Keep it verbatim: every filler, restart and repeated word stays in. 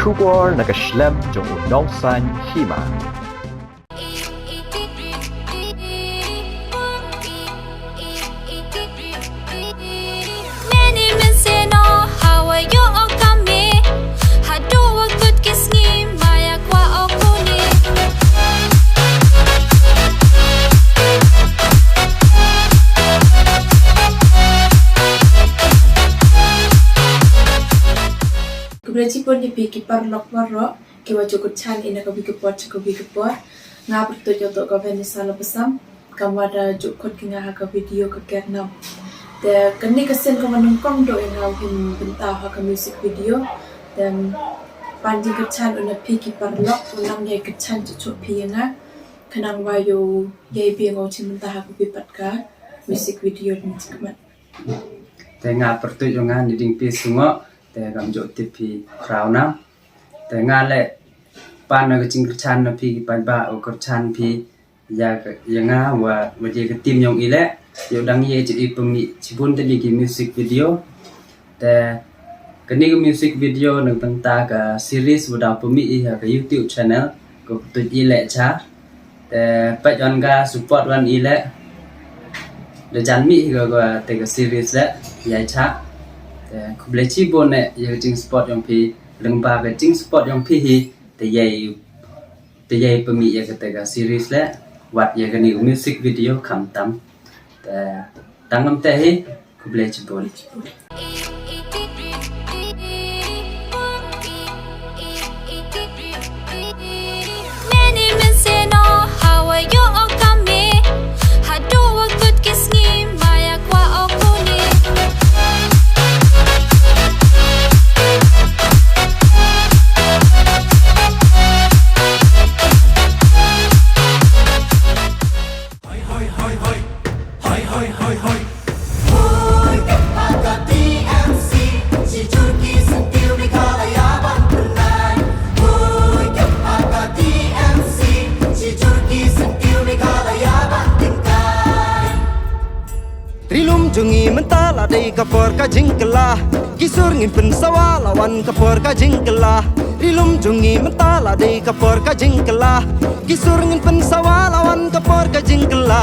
Khubor na ka shlem jong u nongsaiñ hima. Khublei chibun ïa phi ki paralok baroh kiwa ju kyrchan ïa nga na kawi ka por sha kawi ka por. Nga pyrtuid ïa u Vanessa Lapasam, kam wa da ju khot ki nga ha ka video ka Ker Nam. Te kane ka sien ka wa nyngkong doh ïa nga u hin bynta ha ka music video. Te pan jingkyrchan u na phi ki paralok, u nang ïai kyrchan shuh shuh phi ïa nga, khnang wa u ïai biang u chim bynta ha kawi pat ka music video. Te nga pyrtuid ïa nga Niding P Sungoh, te kam ju tip phi Khraw Nam. Te nga leh pan na ka jingkyrchan na phi ki paidbah, u kyrchan phi ïa ka, ïa nga wa, wa ïa ka team yong i leh, ïa u dang ïa ju i pynmih chibun te ni ki music video. Te kane ka music video na ka bynta ka series wa da pynmih i ha ka YouTube channel, ko pyrtuid i leh cha. Te peit wan ka support wan i leh. Da jan mih ka, ka te ka series leh ïa cha. Te khublei chibun eh ïa ka jingsupport yong phi, lyngba ka jingsupport yong phi hi te ïai, te ïai pynmih ïa ka te ka series leh, wat ïa kane ka music video khamtam. Te tang ngam te hi, khublei chibun. Ri lum jong ngi mynta la dei ka por ka jingkylla. Ki sur ngin pynsawa la wan ka por ka jingkylla. Ri lum jong ngi mynta la dei ka por ka jingkylla. Ki sur ngin pynsawa la wan ka por ka jingkylla.